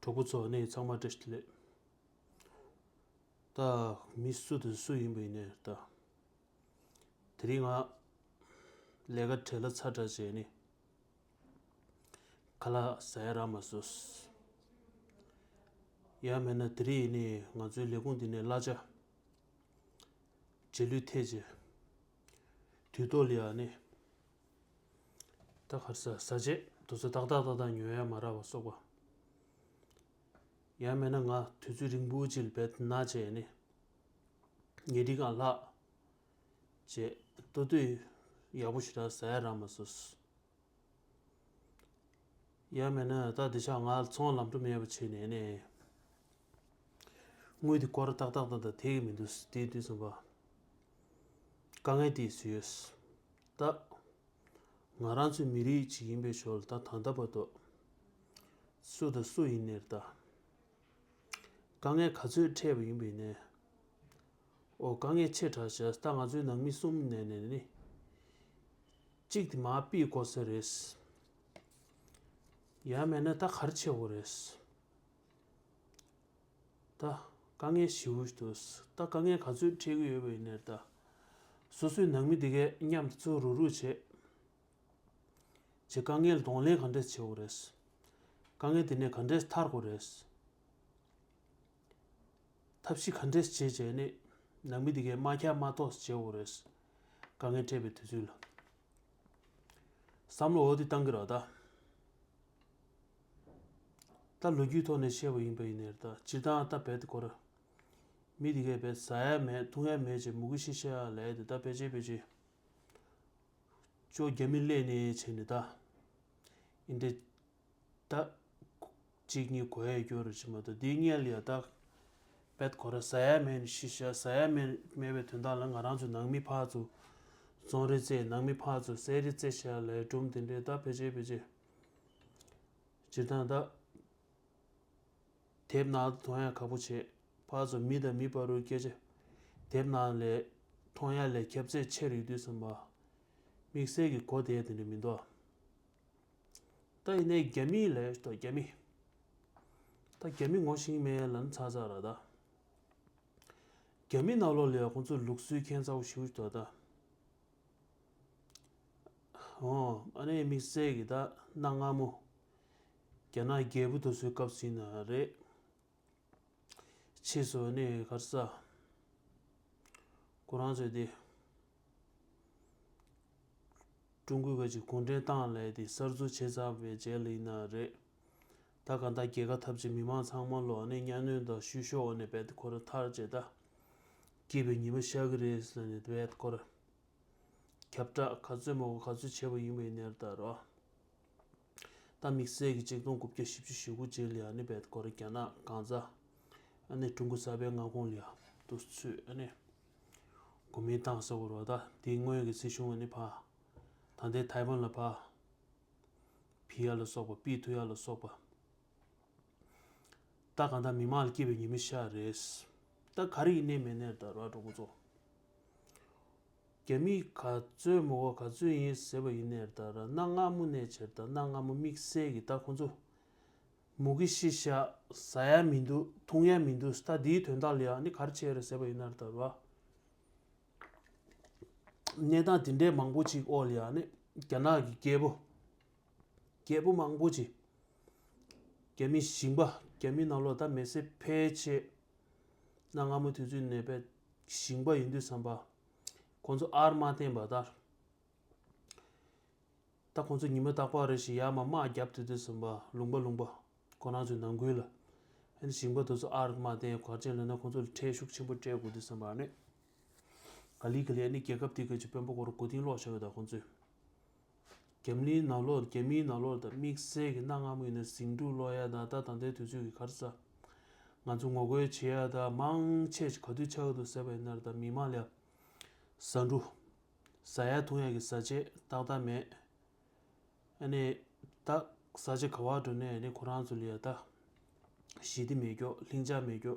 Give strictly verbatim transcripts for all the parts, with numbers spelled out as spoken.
གྲོགས་པོ་ཚོ་ནི་ཚང་མ་བཀྲ་ཤིས་བདེ་ལེགས། ད་མི་སུ་དང་སུ་ཡིན་པ་ཡིན་ནའི་ད། དེ་རིང་ང་ལས་ཀ་བྲེལ་ལ་ཚ་དྲགས་བྱས་ནི་ཁ་ལག་ཟ་ཡ་རག་མ་སོང་། ཡང་མིན་ན་དེ་རིང་ནི་ང་ཚོའི་ལས་ཁུངས་འདི་ནས་གླ་ཆ་རྗེས་ལུས་ཐེབས་བྱས། དུས་ཐོག་ལ་ཡང་ནི་ད་ག་རེ་ཟ་ཟ་ཆས་དེ་ཚོ་ཏག་ཏག་ཏག་ཏག་ཉོ་ཡ་མ་རག་པ་སོགས་པ། ཡང་མིན་ན་ང་དུས་ཚོད་རིང་པོ་ཅིག་ལ་བེད་ན་བྱས་ནི་ཉལ་ཁྲི་སྒང་ལྷག་བྱས། ལྟོ་དུས་ཡག་པོ་ཞེ་དྲག་ཟ་ཡ་རག་མ་སོང་། ཡང་མིན་ན་ད་འདི་ཆ་ང་ཚོང་ལམ་འགྲོ་མེད་པ་བྱས་ནས་ནི་དངུལ་དེ་སྐོར་ཏག་ཏག་ཏག་ཏག་ཐེབས་ཀྱི་མི་འདུག། དེ་དུས་ཙམ་པ་དཀའ་ངལ་དེ་བཟོས་ཡོད། ད་ང་རང་ཚོའི་མི་རིགས་ཅིག་ཡིན་པའི་ཞོར་ད་ད་ལྟ་བར་དུ་སུ་དང་སུ་ཡིན་ནའི་ད་དཀའ་ངལ་ག་ཚོད་འཕྲད་པ་ཡིན་པ་ཡིན་ནའི། ཨོ་དཀའ་ངལ་ཆེ་དྲགས་བྱས་ད་ང་ཚོའི་ནང་མི་གསུམ་ནས་ནས་ནི་གཅིག་དེ་མར་ཕུད་དགོས་ས་རེད། ཡང་མིན་ན་ད་ག་རེ་བྱེད་དགོས་རེད། ད་དཀའ་ངལ་ཞེ་པོ་ཞིག་འདུག། ད་དཀའ་ངལ་ག་ཚོད་འཕྲད་ཀྱི་ཡོད་པ་ཡིན་ནའི་ད། སོ་སོའི་ནང་མི་དེ་གས་མཉམ་དུ་ཚུར་རུག་རུག་བྱས། བྱས་དཀའ་ངལ་གདོང་ལེན་ག་འདྲས་བྱེད་དགོས་རེད། དཀའ་ངལ་དེ་ནས་ག་འདྲས་ཐར་དགོས་རེད། ཐབས་ཤེས་ག་འདྲས་བྱས་བྱས་ནས་ནང་མི་དེ་གས་མ་ཁྱབ་མ་གཏོགས་བྱེད་དགོས་རེད། དཀའ་ངལ་འཕྲད་པའི་དུས་ཚོད་ལ། བསམ་བློ་འོ་དེ་བཏང་གི་རེད་ད། ད་ལོ་རྒྱུས་ཐོག་ནས་བཤད་པ་ཡིན་པ་ཡིན་ནའི་ད་སྤྱིར་བཏང་ད་བེད་དེ་གོ་ར། མི་དེ་གས་བེད་ཟ་ཡ་མེད་འཐུང་ཡ་མེད་ཅེས་མུ་གེ་ཤི་ཤ་ལས་དེ་ད་ཕལ་ཆེར་ཕལ་ཆེར། ཅོ་རྒྱ་མི་སླེབས་ནས་བྱས་ནས་ད། ཨིན་དེ། ད། གཅིག་གཉིས་གོ་ཡ་རྒྱུ་རུ་ཕྱིན་མ་གཏོགས་འདིའི་སྔོན་ལ་ཡ་ད། བེད་ཁོ་ར་ཟ་ཡ་མེད་ནས་ཤི་ཤ་ཟ་ཡ་མེད་མེད་པའི་དོན་དག་ལ་ང་རང་ཚོ་ནང་མི་ཕར་ཚུར། བཙོང་རེ་རྩེ་ནང་མི་ཕར་ཚུར་ཟས་རེ་རྩེ་ཤ་ལས་སྒྲུང་དེ་འདྲའི་ད་ཕལ་ཆེར་ཕལ་ཆེར། སྤྱིར་བཏང་ད། དེབ་ནང་དུ་མཐོང་ཡ་ཁག་པོ་བྱེད། ཕར་ཚུར་མི་དང་མི་བར་དུ་སྐད་ཆ། དེབ་ནང་ལས་མཐོང་ཡ་ལས་ཁྱབ་ཚད་ཆེ་རིགས་དུས་ཙམ་པ། དམིགས་བསལ་གྱི་གོ་བདེ་དེ་འདྲ་མི་འདུག། ད་ཡིན་ནའི་རྒྱ་མི་ལས་ད་རྒྱ་མི། ད་རྒྱ་མི་ངོ་ཤེས་མེད་ལབ་ན་ཚར་ཚར་ར་ད། རྒྱ་མི་ནང་ལོགས་ལ་ཡ་ཁོང་ཚོ་ལུགས་སྲོལ་ཁྱད་མཚར་པོ་ཞེ་པོ་ཞིག་འདུག་ད། ཨོ་ཨ་ནི་དམིགས་བསལ་གྱི་ད་གནའ་སྔ་མོ། རྒྱ་ནག་རྒྱལ་པོ་དེ་ཚོའི་སྐབས་སུ་ཡིན་ན་རེད། ཕྱིས་སུ་ནི་ག་རེ་ཟ། ཁོ་རང་ཚོས་དེ། ཀྲུང་གོས་ག་ཅིག་གུང་ཁྲན་ཏང་ལབ་དེ་གསར་འཛུགས་བྱས་ཚར་བའི་རྗེས་ལ་ཡིན་ན་རེད། ད་གང་ལྟར་རྒྱལ་ཁ་ཐོབ་ཅིག་མི་མང་ཚང་མ་ལོག་ནས་གཉའ་གནོན་དང་བཤུ་གཞོག་འོག་ནས་རྦད་དེ་ཁོ་རང་ཐར་བྱས་ད། སྐྱིད་པའི་ཉི་མ་ཤར་གི་རེད་ཟེར་ནས་རྦད་ཁོ་རང་། ཁྱབ་བསྒྲགས་ག་ཚོད་མང་པོ་ག་ཚོད་བྱས་པ་ཡིན་པ་ཡིན་ནའི་ད་རོ། ད་དམིགས་བསལ་གྱི་ཆིག་སྟོང་དགུ་བརྒྱ་བཞི་བཅུ་ཞེ་དགུ་རྗེས་ལ་ཡ་ནི་རྦད་ཁོ་རང་རྒྱ་ནག་གང་ཟག་ཨ་ནི་ཀྲུང་གོ་གསར་པའི་མངའ་ཁོངས་ལ་ཡ་དུ་ཚུད་ཨ་ནི། གོ་མིན་ཏང་ཟེར་བ་རོ་ད་དེའི་སྔོན་གྱི་སྲིད་གཞུང་ཨ་ནི་ཕ། ད་ལྟའི་ཐའེ་ཝན་ལ་ཕ། ཕི་ཡ་ལ་སོགས་པ་ཕི་ཐུ་ཡ་ལ་སོགས་པ། ད་གང་ལྟར་མི་མང་ལ་སྐྱིད་པའི་ཉི་མ་ཤར་རེད། ད་ག་རེ་ཡིན་ནའི་མིན་ནའི་ད་ར་གྲོགས་པོ་ཚོ། རྒྱ་མི་ག་ཚོད་མོ་ག་ག་ཚོད་ཡིན་ཟེར་བ་ཡིན་ནའི་ད་ར་གནའ་སྔ་མོ་ནས་བྱས་ད་གནའ་སྔ་མོ་དམིགས་བསལ་གྱི་ད་ཁོང་ཚོ། མུ་གེ་ཤི་ཤ་ཟ་ཡ་མི་འདུག་འཐུང་ཡ་མི་འདུག་ད་འདིའི་དོན་དག་ལ་ཡ་ནི་ག་རེ་བྱས་རེད་ཟེར་བ་ཡིན་ནའི་ད་ར། གནས་སྟངས་དེ་འདྲའི་མང་པོ་ཅིག་འོག་ལ་ཡ་ནི་རྒྱ་ནག་གི་རྒྱལ་པོ། རྒྱལ་པོ་མང་པོ་ཅིག་རྒྱ་མི་ཞིང་པ་རྒྱ་མི་ནང་ལོགས་ད་མི་སེར་ཕལ་ཆེར་གནའ་སྔ་མོ་དུས་ཚོད་ནས་པའི་ཞིང་པ་ཡིན་དུས་ཙམ་པ། ཁོང་ཚོ་ཨར་མ་བསྟན་པ་ལྟར། ད་ཁོང་ཚོ་ཉི་མ་རྟག་པར་རེ་བཞིན་ཡར་མར་དམག་བརྒྱབ་སྡོད་དུས་ཙམ་པ་ལུང་པ་ལུང་པ། ཁོ་རང་ཚོའི་ནང་ཁུལ་ལ། ཨ་ནི་ཞིང་པ་དེ་ཚོ་ཨར་མ་བསྟན་ག་རེ་བྱས་ལབ་ན་ཁོང་ཚོ་ལ་ཁྲལ་ཤུགས་ཆེན་པོ་སྤྲད་དགོས་དུས་ཙམ་པ་ནི། ག་ལེ་ག་ལེ་ཨ་ནི་རྒྱལ་ཁབ་དེ་ག་ཅིག་དཔོན་པོ་སྐོར་མགོ་རྟིང་སློག་བྱ་བའི་ད་ཁོང་ཚོས། རྒྱ་མིའི་ནང་ལོགས་རྒྱ་མིའི་ནང་ལོགས་དང་དམིགས་བསལ་གྱི་གནའ་སྔ་མོ་ཡིན་ན་ཟིང་འཁྲུག་སློག་ཡ་དང་ད་ད་ལྟའི་དུས་ཚོད་ཀྱི་ག་རེ་ཟ། ང་ཚོ་ངོ་རྒོལ་བྱེད་ཡ་ད་མང་ཆེ་ཞིག་ག་དུས་ཆགས་ཀྱི་འདུག་ཟེར་བ་ཡིན་ན་ད་མི་མང་ལ་ཡ། ཟ་འབྲུ། ཟ་ཡ་འཐུང་ཡ་གི་ཟ་ཆས་ཏག་ཏག་མེད། ཨ་ནི། ད་ཟ་ཆས་ག་བར་འགྲོ་ནས་ཨ་ནི་ཁོ་རང་ཚོ་ལ་ཡ་ད། ཞི་བདེ་མེད་རྒྱུ་ལྷིང་འཇགས་མེད་རྒྱུ།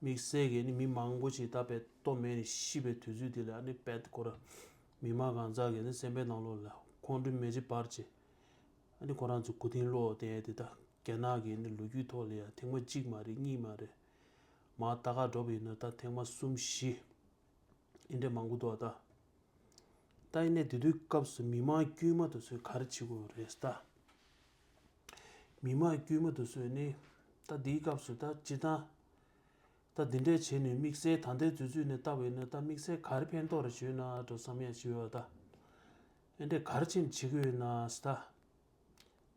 དམིགས་བསལ་གྱི་ནི་མི་མང་པོ་ཞིག་ད་བེད་ལྟོ་མེད་ནས་ཤི་བའི་དུས་ཚོད་དེ་ལ་ཨ་ནི་བེད་ཁོ་ར། མི་མང་གང་ཟག་གི་ནི་སེམས་པའི་ནང་ལོགས་ལ་ཁོང་ཁྲོ་མེ་ལྕེ་འབར་བྱས། ཨ་ནི་ཁོ་རང་ཚོ་མགོ་རྟིང་སློག་བསྡད་དེ་ད། རྒྱ་ནག་གི་ནི་ལོ་རྒྱུས་ཐོག་ལ་ཡང་ཐེངས་མ་གཅིག་མ་རེད། གཉིས་མ་རེད། མར་ལྟ་ག་འགྲོ་བ་ཡིན་ན་ད་ཐེངས་མ་གསུམ་བཞི་ཨེ་འདྲས་མང་པོ་འདུག་ད། ད་ཡིན་ནའི་དེ་དུས་སྐབས་སུ་མི་མང་དཀྱུས་མ་དེ་ཚོས་ག་རེ་བྱེད་དགོས་རེད་ད། མི་མང་དཀྱུས་མ་དེ་ཚོས་ནི་ད་འདིའི་སྐབས་སུ་ད་སྤྱིར་བཏང་ད་འདི་འདྲས་བྱས་ནས་དམིགས་བསལ་ད་ལྟའི་དུས་ཚོད་ནས་བལྟས་པ་ཡིན་ན་ད་དམིགས་བསལ་ག་རེ་ཕན་ཐོགས་རེ་བྱུང་ན་འགྲོ་བསམ་ཡ་བྱེད་ཡོད་ད། ཨེ་འདྲས་ག་རེ་བྱས་ནས་བྱེད་ཀྱི་ཡོད་ན་ད།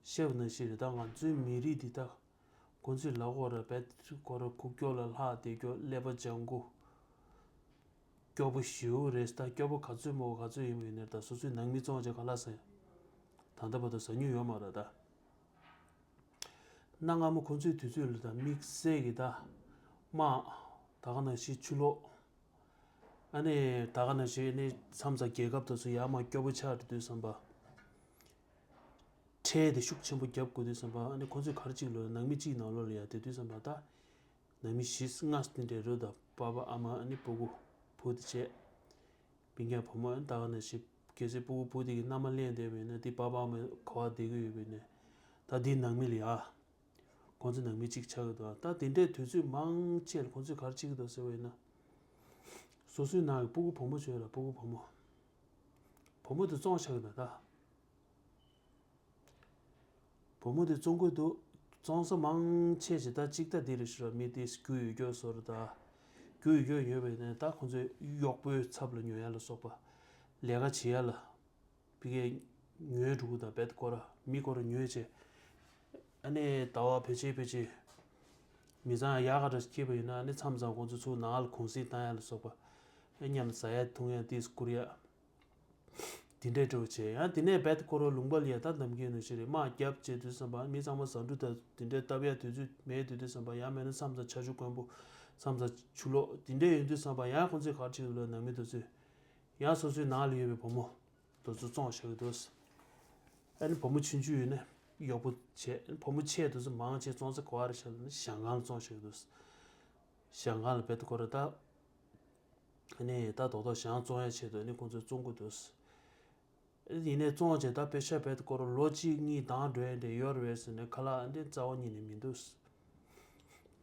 བཤད་པ་ནང་བཞིན་རེད་ད། ང་ཚོའི་མི་རིགས་འདི་ད། ཁོང་ཚོས་ལབ་དགོས་རེད། བེད་ཁོ་ར་ཁུག་ཀྱོག་ལ་ལྷག་བསྡད་ཀྱོག་ཀླད་པ་ལྗང་གུ། སྐྱོ་པོ་ཞེ་པོ་རེད་ད། སྐྱོ་པོ་ག་ཚོད་མོ་ག་ཚོད་ཡིན་པ་ཡིན་ནའི་ད་སོ་སོའི་ནང་མི་བཙོང་བྱས་ག་ལ་ཟ་ཡ། ད་ལྟ་བར་དུ་ཟ་མྱོང་ཡོད་མ་རེད་ད། གནའ་སྔ་མོ་ཁོང་ཚོའི་དུས་ཚོད་ལ་ད་དམིགས་བསལ་གྱི་ད། དམག་ད་ག་ནང་བཞིན་ཆུ་ལོག་ཨ་ནི་ད་ག་ནང་བཞིན་ནི་མཚམས་མཚམས་རྒྱལ་ཁབ་དེ་ཚོ་ཡར་མར་སྐྱོ་པོ་ཆགས་འགྲོ་དུས་ཙམ་པ། ཁྲལ་དེ་ཤུགས་ཆེན་པོ་བརྒྱབ་དགོས་དུས་ཙམ་པ་ཨ་ནི་ཁོང་ཚོས་ག་རེ་གཅིག་ལོ་ནང་མི་གཅིག་ནང་ལོགས་ལ་ཡར་བསྡད་དུས་ཙམ་པ་ད། ནང་མི་བཞི་ལྔ་དེ་འདྲས་རེད་ད། པ་ཕ་ཨ་མ་ཨ་ནི་སྤུ་གུ་བུ་དེ་བྱས། སྤུན་ཀྱག་བུ་མོ་ཨ་ནི་ད་ག་ནང་བཞིན་གལ་སྲིད་སྤུ་གུ་བུ་དེ་གི་མནའ་མ་ལེན་བསྡད་པ་ཡིན་ན་དེ་པ་ཕ་ཨ་མ་ག་པར་བསྡད་ཀྱི་ཡོད་པ་ཡིན་ན། ད་དེ་ནང་མི་ལ་ཡ། ཁོང་ཚོ་ནང་མི་གཅིག་ཆགས་ཀྱི་འདུག་ད་དེ་འདྲའི་དུས་ཚོད་མང་ཆེ་ལ་ཁོང་ཚོས་ག་རེ་བྱེད་ཀྱི་འདུག་ཟེར་བ་ཡིན་ན། སོ་སོའི་ནང་གི་སྤུ་གུ་བུ་མོ་བྱོས་ལ་སྤུ་གུ་བུ་མོ། བུ་མོ་དེ་བཙོང་བཞག་གི་འདུག་ད། བུ་མོ་དེ་བཙོང་གི་འདུག་བཙོང་ས་མང་ཆེ་ཆེ་ད་གཅིག་ད་འདི་རེད་ཤི་ར། མི་དེ་རྒྱུ་ཡོད་རྒྱུ་བཟོ་ར་ད། རྒྱུ་ཡོད་རྒྱུ་ཡོད་པ་ཡིན་ན་ད་ཁོང་ཚོས་གཡོག་པོའི་ཚབ་ལ་ཉོ་ཡ་ལ་སོགས་པ། ལས་ཀ་བྱེད་ཡ་ལ། ཕ་གིའི་ཉོས་འགྲོ་གི་ད། བེད་ཁོ་ར་མི་ཁོ་ར་ཉོས་བྱས། ཨ་ནི་ཟླ་བ་ཕལ་ཆེར་ཕལ་ཆེར་མི་ཚང་ཡག་ག་འདྲ་སྐྱེས་པ་ཡིན་ན་ཨ་ནི་མཚམས་མཚམས་ཁོང་ཚོ་ཚུར་ནང་ལ་གུང་སེང་བཏང་ཡ་ལ་སོགས་པ། ཨ་མཉམ་ཟ་ཡ་འཐུང་ཡ་ཏིས་བསྐུར་ཡ། དེ་འདྲས་འགྲོ་བྱས་ཡང་དེ་ནས་བེད་ཁོ་ར་ལུང་པ་ལ་ཡ་ད་ནམ་རྒྱུན་ནང་བཞིན་རེད། དམག་རྒྱབ་བྱས་དུས་ཙམ་པ་མི་ཚང་མ་ཟ་འབྲུ་ད་དེ་འདྲས་བཏབ་ཡ་དུས་ཚོད་མེད་དུས་དུས་ཙམ་པ་ཡང་མེད་ན་མཚམས་མཚམས་ཆར་ཆུ་དཀོན་པོ་མཚམས་མཚམས་ཆུ་ལོག་དེ་འདྲས་ཡོང་དུས་ཙམ་པ་ཡང་ཁོང་ཚོས་ག་རེ་བྱེད་ལ་ནང་མི་དེ་ཚོས་ཡང་སོ་སོའི་ནང་ལ་ཡོད་པའི་བུ་མོ། དེ་ཚོ་བཙོང་བཞག་གི་འདུག་ཨ་ནི་བུ་མོ་ཆུང་ཆུང་ཡོད་ན་གཡོག་པོ་བྱས། བུ་མོ་ཆེ་དེ་ཚོ་མང་ཆེ་བཙོང་ས་ག་པར་བཞག་ན་ཞང་ཀང་ལ་བཙོང་བཞག་གི་འདུག་ཞང་ཀང་ལ་བེད་ཁོ་ར་ད། ཨ་ནི་ད་རྡོག་རྡོག་ཞང་བཙོང་ཡ་ཆེད་དུ་ཨ་ནི་ཁོང་ཚོས་བཙོང་གི་འདུག་ཡིན་ནའི་བཙོང་བྱས་ད་པེ་ཤ་བེད་ཁོ་ར་ལོ་གཅིག་གཉིས་དང་འགྲོ་ཡ་འདྲ་ཡོད་རེད་ཟེར་ནས་ཁ་ལག་ཨ་འདི་རྩ་བ་ཉིད་ནས་མི་འདུག་ཟླ་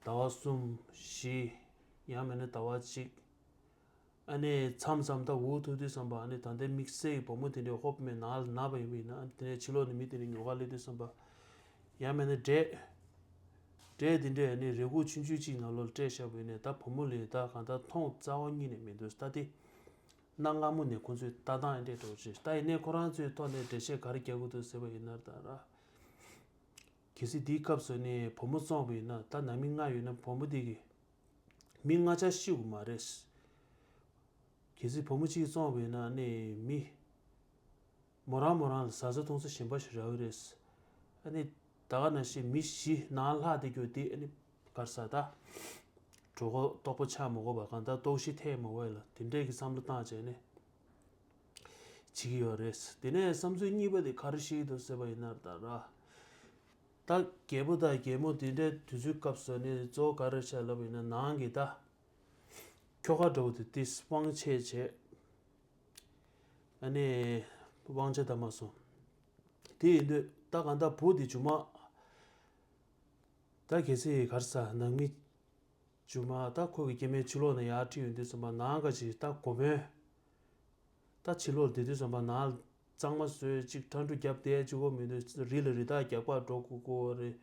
བ་གསུམ་བཞི། ཡང་མིན་ན་ཟླ་བ་གཅིག་ཨ་ནི་མཚམས་མཚམས་ད་འུ་ཐུག་དུས་ཙམ་པ་ཨ་ནི་ད་ལྟའི་དམིགས་བསལ་གྱི་བུ་མོ་དེ་འདྲའི་ཧོབ་མེད་ནང་ལ་ན་བ་ཡིན་པ་ཡིན་ན་ཨ་ནི་དེ་ནས་ཕྱི་ལོགས་ནས་མི་དེ་འདྲའི་ཉོ་ག་སླེབས་དུས་ཙམ་པ། ཡང་མིན་ན་འབྲས། འབྲས་དེ་འདྲའི་ཨ་ནི་རས་ཁུག་ཆུང་ཆུང་གཅིག་ནང་ལོགས་ལ་སྤྲད་བཞག་པ་ཡིན་ནའི་ད་བུ་མོ་ལས་ད་གང་ལྟར་མཐོང་རྩ་བ་ཉིད་ནས་མི་འདུག་ད་དེ། གནའ་སྔ་མོ་ནས་ཁོང་ཚོའི་ལྟ་སྟངས་ཨེ་འདྲས་འགྲོ་ཆེ། ད་ཡིན་ནའི་ཁོ་རང་ཚོའི་ཐོག་ནས་འགྲེལ་བཤད་ག་རེ་རྒྱག་གི་འདུག་ཟེར་བ་ཡིན་ན་ད་ར། གལ་སྲིད་དེའི་སྐབས་སུ་ནི་བུ་མོ་བཙོངས་པ་ཡིན་ན་ད་ནང་མི་ལྔ་ཡོད་ན་བུ་མོ་དེ་གི་མི་ལྔ་ཆ་ཤི་དགོས་མ་རེད། གལ་སྲིད་བུ་མོ་གཅིག་བཙོངས་པ་ཡིན་ན་ནི་མི་མོ་རང་མོ་རང་ལ་ཟ་ས་འཐུང་ས་གཞན་པ་ཞིག་རག་གི་རེད། ཨ་ནི་ད་ག་ནང་བཞིན་མི་བཞི་ནང་ལྷག་བསྡད་རྒྱུ་དེ་ཨ་ནི་གར་ས་ད་གྲོད་ཁོག་ལྟོགས་པ་ཆགས་མ་དགོས་པ་གང་ལྟར་ལྟོགས་ཤི་ཐེབས་མ་དགོས་ལ་དེ་འདྲས་ཀྱི་བསམ་བློ་བཏང་བྱས་ནས་བྱེད་ཀྱི་ཡོད་རེད། དེ་ནས་བསམ་ཚུལ་གཉིས་པ་དེ་ག་རེ་བཤད་ཀྱི་འདུག་ཟེར་བ་ཡིན་ན་ད་ར། ད་རྒྱལ་པོ་དང་རྒྱལ་མོ་དེ་འདྲའི་དུས་ཚོད་སྐབས་སུ་ནི་གཙོ་བོ་ག་རེ་བྱས་ལབ་ཡིན་ན་ནང་གི་ད་ཁྱོ་ག་འདྲ་བོ་དེ་ཏིས་དབང་ཆེ་བྱས། ཨ་ནི་དབང་ཆ་ད་མ་སོང་། དེ་ཡིན་དུས་ད་གང་ལྟར་བུ་དེ་རྒྱུ་མ། ད་གལ་སྲིད་གར་ས་ནང་མི་རྒྱུ་མ་ད་ཁོ་གི་སྐྱེ་དམན་ཕྱི་ལོགས་ནས་ཡར་ཁྲིད་ཡོང་དུས་ཙམ་པ་ནང་ག་ཅིག་ད་གོ་མོན། ད་ཕྱི་ལོགས་བསྡད་དུས་ཙམ་པ་ནང་གཙང་མ་བཟོས་ཅིག་ཁྲ་འགྲོ་རྒྱབ་བསྡད་ཅིག་གོ་མི་འདུག་རི་ལ་རི་དྭགས་རྒྱག་པར་འགྲོ་དགོས་ཀྱི་རེད།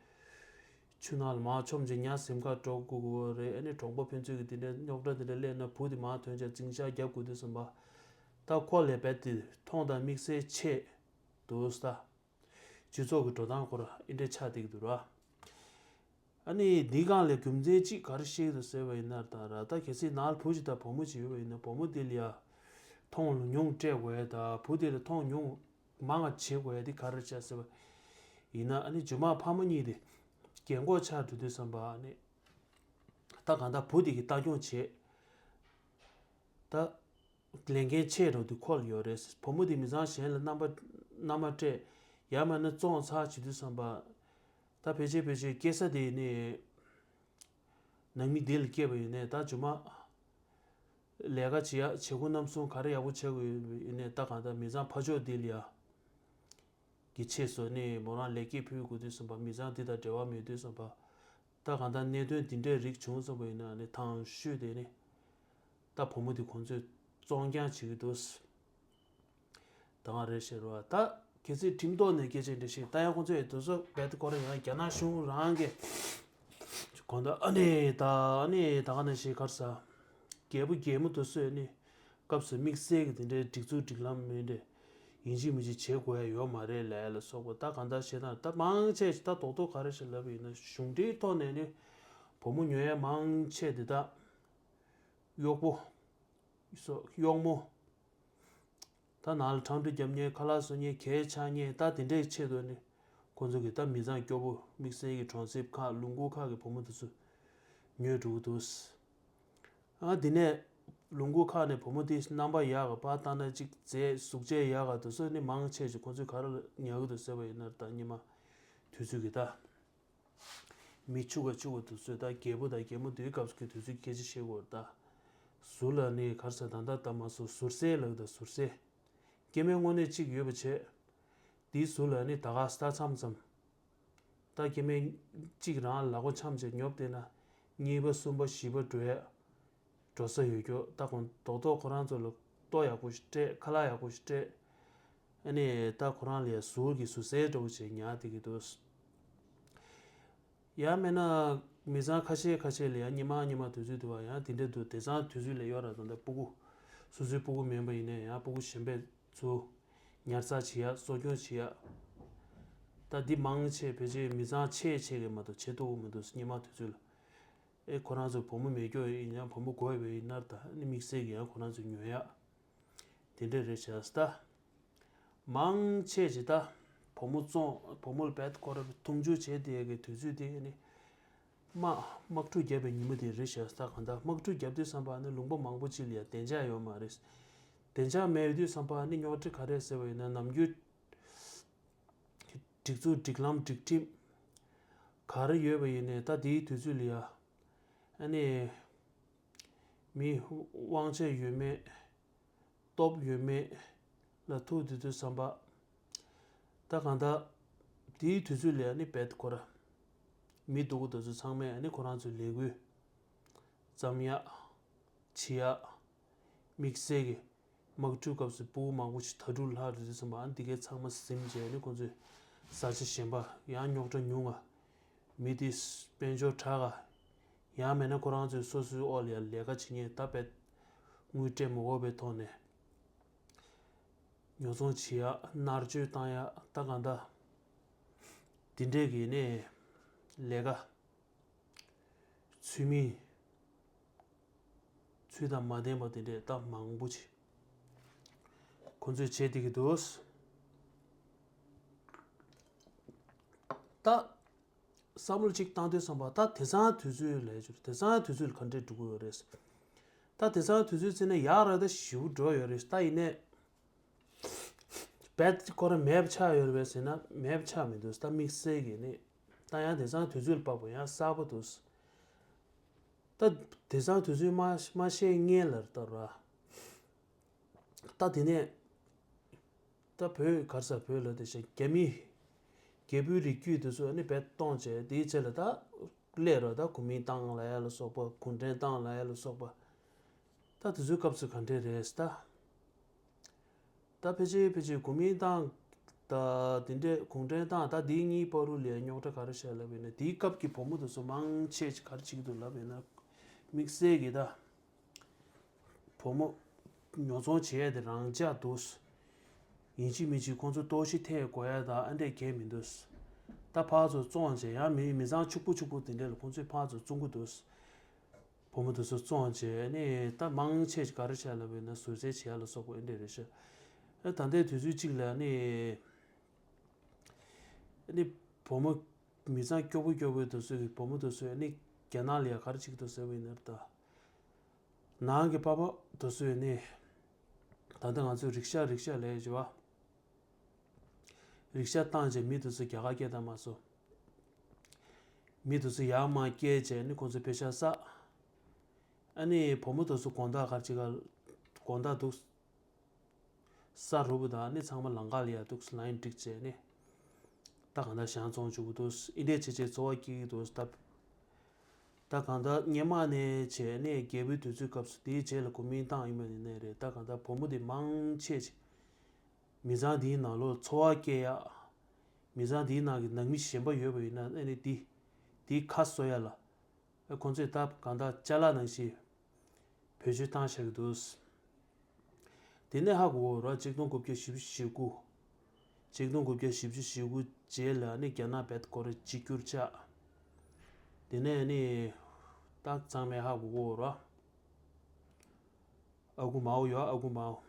ཆུ་ནང་ལ་མར་མཆོངས་བྱས་ཉ་ཟིན་ཁར་འགྲོ་དགོས་ཀྱི་རེད། ཨ་ནི་གྲོང་པ་ཕན་ཚུན་གྱི་དེ་འདྲའི་རྙོག་དྲ་དེ་འདྲ་སླེབས་ན་བུ་དེ་མར་ཐོན་བྱས་འཛིང་ཆག་རྒྱབ་དགོས་དུས་ཙམ་པ། ད་ཁོ་ལས་རྦད་དེ་མཐོང་དང་དམིགས་བསལ་ཆེ་འདུག་ས། སྤྱི་ཚོགས་ཀྱི་འགྲོ་སྟངས་སྐོར་ཨེ་འདྲས་ཆགས་བསྡད་ཀྱི་འདུག་ར། ཨ་ནི་འདི་སྒང་ལས་རྒྱུ་མཚན་གཅིག་ག་རེ་བཤད་ཀྱི་འདུག་ཟེར་བ་ཡིན་ན་ད་ར་ད་གལ་སྲིད་ནང་ལ་བུ་ཞིག་དང་བུ་མོ་ཞིག་ཡོད་པ་ཡིན་ན་བུ་མོ་དེ་ལ་ཡ་མཐོང་ཉུང་སྤྲད་དགོས་ཡ་ད་བུ་དེ་ལ་མཐོང་ཉུང་མང་བ་བྱེད་དགོས་ཡ་དེ་ག་རེ་བྱ་ཟེར་བ་ཡིན་ན་ཨ་ནི་རྒྱུ་མ་ཕ་མ་གཉིས་དེ་རྒན་གོག་ཆགས་འགྲོ་དུས་ཙམ་པ་ཨ་ནི་ད་གང་ལྟར་བུ་དེ་གི་ལྟ་སྐྱོང་བྱེད་ད། ལས་འགན་ཆེ་རུ་དུ་འཁོར་ཡོད་རེད། བུ་མོ་དེ་མི་ཚང་གཞན་ལ་རྣམ་པ་མནའ་མ་སྤྲད་ཡང་མིན་ན་བཙོང་ཚར་བྱེད་དུས་ཙམ་པ། ད་ཕལ་ཆེར་ཕལ་ཆེར་སྐྱེ་ས་དེ་ནི་ནང་མི་དེ་ལ་སྐྱེས་པ་ཡིན་ནའི་ད་རྒྱུ་མ་ལས་ཀ་བྱེད་ཡ་བྱེད་སྒོ་རྣམ་གསུམ་ག་རེ་ཡག་པོ་བྱེད་དགོས་ཡིན་ནའི་ད་གང་ལྟར་མི་ཚང་ཕ་ཕྱོགས་དེ་ལ་ཡ། གི་ཆེད་སོ་ནི་མོ་རང་ལེགས་སྐྱེས་ཕུལ་དགོས་དུས་ཙམ་པ་མི་ཚང་འདི་དང་འབྲེལ་བ་མེད་དུས་ཙམ་པ། ད་གང་ལྟར་གནད་དོན་འདི་འདྲའི་རིགས་བྱུང་ཙམ་པ་ཡིན་ན་ནི་ཐང་ཤོས་དེ་ནི། ད་བུ་མོ་དེ་ཁོང་ཚོས་བཙོང་རྐྱང་བྱེད་ཀྱི་འདུག་ད་ང་རེ་ཤེས་རོགས། ད་གལ་སྲིད་ཁྲིམས་ཐོག་ནས་སྐད་ཆ་འདྲ་ཞིག་ད་ཡང་ཁོང་ཚོས་དུ་སོ་བེད་ཀོ་ར་ཡང་རྒྱ་ནག་གཞུང་རང་གི་གོང་ད་ཨ་ནི་ད་ཨ་ནི་ད་ག་ནང་བཞིན་གར་ས་རྒྱལ་པོ་རྒྱལ་མོ་དུ་སོས་ནི་སྐབས་སུ་དམིགས་བསལ་གྱི་དེ་འདྲའི་སྒྲིག་འཛུགས་སྒྲིག་ལམ་མིན་འདྲ་ཡིན་གཅིག་མིན་གཅིག་བྱེད་དགོས་ཡ་ཡོད་མ་རེད་ལས་ལ་སོགས་པ། ད་གང་ལྟར་བཤད་ན་ད་མང་ཆེ་ད་རྡོག་རྡོག་ག་རེ་ཞིག་ལབ་ཡིན་ན་གཞུང་འབྲེལ་ཐོག་ནས་ནི་བུ་མོ་ཉོ་ཡ་མང་ཆེ་དེ་ད་གཡོག་པོ། སོ་གཡོག་མོ། ད་ནང་ལ་ཁྲང་ཁྲུ་རྒྱབ་མཁན་ཁ་ལག་བཟོ་མཁན་གས་ཆག་མཁན་ད་དེ་འདྲའི་ཆེད་དུ་ནི་ཁོང་ཚོ་གི་ད་མི་ཚང་སྐྱོ་པོ་དམིགས་བསལ་གྱི་གྲོང་གསེབ་ཁག་ལུང་ཁུག་ཁག་གི་བུ་མོ་དེ་ཚོ་ཉོས་འགྲོ་གི་འདུག་ཨ་དེ་ནས་ལུང་ཁུག་ཁག་ནས་བུ་མོ་དེ་རྣམ་པ་ཡག་ག་པ་ལྟ་ན་ཅིག་མཛེས་གཟུགས་བྱད་ཡག་ག་དེ་ཚོ་ནི་མང་ཆེ་ཞིག་ཁོང་ཚོས་ག་རེ་ཉར་གི་འདུག་ཟེར་བ་ཡིན་ན་ད་སྙེ་མ་དུས་ཚོད་ཀྱི་ད། མི་ཕྱུག་པ་ཕྱུག་པ་དུ་ཚོད་ད་རྒྱལ་པོ་དང་རྒྱལ་མོ་དུའི་སྐབས་སུ་དུས་ཚོད་སྐད་ཆ་བཤད་དགོས་ད། ཟུར་ལ་ནི་གར་ས་ད་ལྟ་ལྟ་མ་སོང་ཟུར་སའི་ལག་ད་ཟུར་སའི། སྐྱེ་དམན་དངོས་གནས་གཅིག་ཡོད་པ་བྱས། དེའི་ཟུར་ལ་ནི་ད་ག་ས་མཚམས་མཚམས། ད་སྐྱེ་དམན་གཅིག་རང་ལག་པ་འཆམ་བྱས་ཉོབ་བསྡད་ན། གཉིས་པ་གསུམ་པ་བཞི་པ་འགྲོ་ཡ། འགྲོ་ས་ཡོད་རྒྱུ་ད་ཁོང་རྡོག་རྡོག་ཁོ་རང་ཚོ་ལ་ལྟོ་ཡག་པོ་ཞིག་སྤྲད་ཁ་ལག་ཡག་པོ་ཞིག་སྤྲད། ཨ་ནི་ད་ཁོ་རང་ལ་ཡ་ཟུར་གྱི་ཟུར་སའི་འདྲ་བོ་བྱས་ཉར་བསྡད་ཀྱི་འདུག་ཡང་མིན་ན་མི་ཚང་ཁ་ཤས་ཁ་ཤས་ལ་ཡང་ཉི་མ་ཉི་མ་དུས་ཚོད་འདུག་བ་ཡང་དེ་འདྲ་འདུག་དེང་སང་དུས་ཚོད་ལ་ཡོད་ར་ད་ལྟ་སྤུ་གུ་སོ་སོའི་སྤུ་གུ་མིན་པ་ཡིན་ནའི་ཡང་སྤུ་གུ་གཞན་པའི་ཚུར་ཉར་ཚགས་བྱེད་ཡ་གསོ་སྐྱོང་བྱེད་ཡ། ད་འདི་མང་ཆེ་བེད་སྤྱོད་མི་ཚང་ཆེ་ཆེ་གི་མ་གཏོགས་བྱེད་ཐུབ་ཀྱི་མི་འདུག་ཉི་མ་དུས་ཚོད་ལ། ཨེ་ཁོ་རང་ཚོ་བུ་མོ་མེད་སྐྱོ་ཡིན་ཡང་བུ་མོ་དགོས་པ་ཡིན་ན་ད་ནི་དམིགས་བསལ་གྱི་ཡང་ཁོ་རང་ཚོ་ཉོ་ཡ། དེ་འདྲ་རེད་བྱས་ད། མང་ཆེ་ཆེ་ད། བུ་མོ་བཙོང་བུ་མོ་ལ་བེད་ཁོ་ར་འཐུང་ཆུ་བྱས་དེ་གི་དུས་ཚོད་དེ་ནི། དམག་དམག་འཁྲུག་བརྒྱབ་པའི་ཉིན་མོ་དེ་རེད་བྱས་ད་གང་ལྟར་དམག་འཁྲུག་བརྒྱབ་དུས་བསམ་པ་ནི་ལུང་པ་མང་པོ་ཅིག་ལ་ཡང་བདེ་འཇགས་ཡོད་མ་རེད། བདེ་འཇགས་མེད་དུས་བསམ་པ་ནི་རྙོག་དྲ་ག་རེ་ཟེར་བ་ཡིན་ན་ནམ་རྒྱུན། སྒྲིག་འཛུགས་སྒྲིག་ལམ་སྒྲིག་ཁྲིམས་ག་རེ་ཡོད་པ་ཡིན་ནའི་ད་དེའི་དུས་ཚོད་ལ་ཡ། ཨ་ནི། མི་དབང་ཆ་ཡོད་མེད། སྟོབས་ཡོད་མེད་ལ་ཐུག་དུས་དུས་བསམ་པ། ད་གང་ལྟར། དེའི་དུས་ཚོད་ལ་ཨ་ནི་བེད་ཁོ་ར། མི་སྡུག་གུ་དེ་ཚོ་ཚང་མས་ཨ་ནི་ཁོ་རང་ཚོའི་ལས་འགུལ། བརྩམ་ཡག་བྱེད་ཡག་དམིགས་བསལ་གྱི། དམག་འཁྲུག་སྐབས་སུ་སྤུ་གུ་མང་པོ་ཞིག་དྭ་ཕྲུག་ལྷག་རེད་དུས་ཙམ་པ་ཨ་ནི་འདི་གའི་ཚང་མ་ཟིན་བྱས་ནས་ཁོང་ཚོས་ས་ཆ་གཞན་པ་ཡང་རྙོག་དྲ་ཉུང་ང་། མི་དེ་དཔལ་འབྱོར་དྲག་ག་ཡང་མེད་ན་ཁོ་རང་ཚོས་སོ་སོའི་འོག་ལ་ཡང་ལས་ཀ་བྱེད་མཁན་ད་དཔེ་དངུལ་སྤྲད་མ་དགོས་པའི་ཐོག་ནས་ཉོ་ཚོང་བྱེད་ཡག་མནར་གཅོད་བཏང་ཡག་ད་གང་ལྟར་འདི་འདྲས་ཀྱི་ནས་ལས་ཀ་ཚུལ་མིན། ཚུལ་དང་མ་ལྡན་པ་དེ་འདྲས་ད་མང་པོ་ཅིག་ཁོ་ཚོས་བྱས་བསྡད་ཀྱི་འདུག་ད་བསམ་བློ་ཅིག་བཏང་དུས་བསམ་པ་ད་དེང་སང་དུས་ཚོད་ལས་ཅུར་དེང་སང་དུས་ཚོད་ལ་ག་འདྲས་འགྲོ་གི་ཡོད་རེད། ད་དེང་སང་དུས་ཚོད་བརྩིས་ན་ཡག་ར་ད་ཞེ་པོ་འགྲོ་ཡོད་རེད་ད་ཡིན་ནས། བེད་ཁོ་རང་མེད་པ་ཆགས་ཡོད་རེད་པས་ཟེར་ན་མེད་པ་ཆགས་མི་འདུག་ད་དམིགས་བསལ་གྱི་ནི། ད་ཡང་དེང་སང་དུས་ཚོད་ལ་དཔག་པ་ཡང་གསར་པ་འདུག་ད་དེང་སང་དུས་ཚོད་མ་མ་ཤེས་ངེས་ལ་ལྟར་བ། ད་དེ་ནས་ད་བོད་གར་ས་བོད་ལ་དེ་བཞིན་རྒྱ་མི་རྒྱལ་པོའི་རིགས་རྒྱུད་དེ་ཚོ་ནི་བེད་གཏོང་བྱས་དེའི་རྗེས་ལ་ད་སླེབས་རོགས་ད་གོ་མིན་ཏང་ལ་ཡ་ལ་སོགས་པ་གུང་ཁྲན་ཏང་ལ་ཡ་ལ་སོགས་པ། ད་དེ་ཚོའི་སྐབས་སུ་ག་འདྲས་རེད་ད། ད་ཕལ་ཆེར་ཕལ་ཆེར་གོ་མིན་ཏང་ད་དེ་འདྲས་གུང་ཁྲན་ཏང་ད་དེའི་གཉིས་བར་དུ་ལ་རྙོག་དྲ་ག་རེ་བཤད་ལབ་ཡིན་ན་དེའི་སྐབས་ཀྱི་བུ་མོ་དེ་ཚོ་མང་ཆེ་ཆེ་ག་རེ་བྱེད་ཀྱི་འདུག་ལབ་ཡིན་ན། དམིགས་བསལ་གྱི་ད་བུ་མོ་ཉོ་ཚོང་བྱེད་ཡས་དེ་རང་འཇགས་འདུག་ཡིན་གཅིག་མིན་གཅིག་ཁོང་ཚོ་ལྟོགས་ཤི་ཐེབས་དགོས་ཡ་ད་ཨ་འདྲས་གང་ཡང་མི་འདུག་ད་ཕར་ཚུར་བཙོང་བྱས་ཡང་མི་མི་ཚང་ཕྱུག་པོ་ཕྱུག་པོ་དེ་འདྲས་ལ་ཁོང་ཚོས་ཕར་ཚུར་བཙོང་གི་འདུག་བུ་མོ་དེ་ཚོ་བཙོང་བྱས་ནི་ད་མང་ཆེ་ག་རེ་བྱས་ལབ་ཡིན་ན་ཟུར་བཟའ་བྱེད་ཡ་ལ་སོགས་པ་ཨེ་འདྲས་རེད་ཤག་ཨ་ད་ལྟའི་དུས་ཚོད་གཅིག་ལ་ནི་ནི་བུ་མོ་མི་ཚང་སྐྱོ་པོ་སྐྱོ་པོའི་དེ་ཚོ་གི་བུ་མོ་དེ་ཚོས་ནི་རྒྱ་ནག་ལ་ཡ་ག་རེ་བྱེད་ཀྱི་འདུག་ཟེར་བ་ཡིན་ན་ད་ནང་གི་པ་ཕ་དེ་ཚོས་ནི་ད་ལྟ་ང་ཚོས་རིག་ཤ་རིག་ཤ་ལས་བྱེད་པ། རིག་ཤ་བཏང་རྗེས་མི་དེ་ཚོ་རྒྱ་གར་སྐད་བཏང་མ་སོང་། མི་དེ་ཚོ་ཡར་མར་བསྐྱལ་རྗེས་ནི་ཁོང་ཚོ་པེ་ཤ་བསགས། ཨ་ནི་བུ་མོ་དེ་ཚོ་དགོང་དག་གར་ཅིག་ག་དགོང་དག་འདུག་ས་རུབ་པ་དང་ཨ་ནི་ཚང་མ་ལམ་ཁ་ལ་ཡར་འདུག་ལ་ཡིན་འགྲིག་བྱས་ནི། ད་གང་ལྟར་ཞང་བཙོང་བཅུག་གི་འདུག་ཨི་འདྲས་བྱས་བྱས་འཚོ་བ་སྐྱེལ་གྱི་འདུག་ད་ད་གང་ལྟར་སྔོན་མ་ནས་བྱས་ནས་རྒྱལ་པོའི་དུས་ཚོད་སྐབས་སུ་དེའི་རྗེས་ལ་གོ་མིན་ཏང་ཡིན་པ་ཡིན་ནའི་རེད། ད་གང་ལྟར་བུ་མོ་དེ་མང་ཆེ་ཆེ་མི་ཚང་དེའི་ནང་ལོགས་འཚོ་བ་སྐྱེལ་ཡག་མི་ཚང་དེའི་ནང་གི་ནང་མི་གཞན་པ་ཡོད་པ་ཡིན་ན་ཨ་ནི་དེ་དེའི་ཁ་གསོ་ཡ་ལ། ཨེ་ཁོང་ཚོས་ད་གང་ལྟར་ཅ་ལག་ནང་བཞིན་བེད་སྤྱོད་བཏང་བཞག་གི་འདུག་དེ་ནས་ཧ་གོ་གོ་ར་ཆིག་སྟོང་དགུ་བརྒྱ་བཞི་བཅུ་ཞེ་དགུ། ཆིག་སྟོང་དགུ་བརྒྱ་བཞི་བཅུ་ཞེ་དགུ་རྗེས་ལ་ནི་རྒྱ་ནག་བེད་ཁོ་ར་གཅིག་གྱུར་ཆགས། དེ་ནས་ནི་ད་ཚང་མས་ཧ་གོ་གོ་ར། ཨ་ཁུ་མའོ་ཡོད། ཨ་ཁུ་མའོ།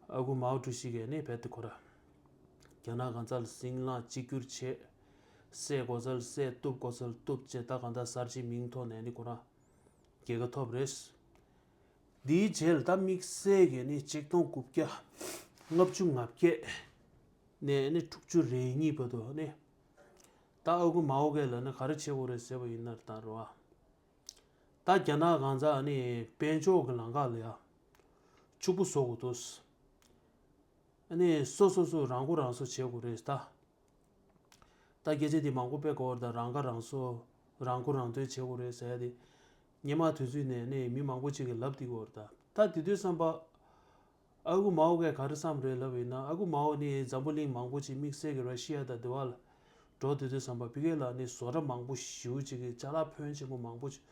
ཨ་ཁུ་མའོ་ཀྲུའུ་ཞི་གིས་ནི་བེད་ཁོ་ར། རྒྱ་ནག་གང་ཚ་ལ་སྲིད་ལངས་གཅིག་གྱུར་བྱེད། བསད་དགོས་ཚ་ལ་བསད། གཏུབ་དགོས་ཚ་ལ་གཏུབ་བྱེད། ད་གང་ལྟར་གསར་བརྗེའི་མིང་ཐོག་ནས་ནི་ཁོ་རང་རྒྱལ་ཁ་ཐོབ་རེད། འདིའི་རྗེས་ལ་ད་དམིགས་བསལ་གྱི་ནི་ཆིག་སྟོང་དགུ་བརྒྱ་ལྔ་བཅུ་ང་བརྒྱད་ནས་ནི་དྲུག་ཅུ་རེ་གཉིས་བར་དུ་ནི། ད་ཨ་ཁུ་མའོ་གིས་ལ་ནི་ག་རེ་བྱེད་དགོས་རེད་ཟེར་བ་ཡིན་ན་ད་རེད་བ། ད་རྒྱ་ནག་གང་ཚ་ནི་དཔལ་འབྱོར་གྱི་ལམ་ཁ་ལ་ཡ་ཕྱུག་པོ་བཟོ་དགོས་འདུག་ཨ་ནི་སོ་སོ་སོ་རང་མགོ་རང་གསོ་བྱེད་དགོས་རེད་ད། ད་སྐད་ཆ་འདི་མང་པོ་དཔེ་གོ་བར་ད་རང་ཁ་རང་གསོ། རང་མགོ་རང་ཐོན་བྱེད་དགོས་རེད་ཟེར་ཡ་དེ། སྔོན་མ་དུས་ཚོད་ནས་ནི་མི་མང་པོ་ཅིག་གིས་ལབ་བསྡད་ཡོད་རེད་ད། ད་དེ་དུས་བསམ་པ། ཨ་ཁུ་མའོ་གིས་ག་རེ་བསམ་རེད་ལབ་ཡིན་ན། ཨ་ཁུ་མའོ་ནི་འཛམ་བུ་གླིང་མང་པོ་ཅིག་དམིགས་བསལ་གྱི་ར་ཤི་ཡ་དང་དེ་བ་ལ་འགྲོ་དུས་དུས་བསམ་པ་ཕ་གི་ལ་ནི་བཟོ་གྲྭ་མང་པོ་ཞེ་པོ་ཅིག་གི་ཅ་ལག་ཕོན་ཆེན་པོ་མང་པོ་ཅིག་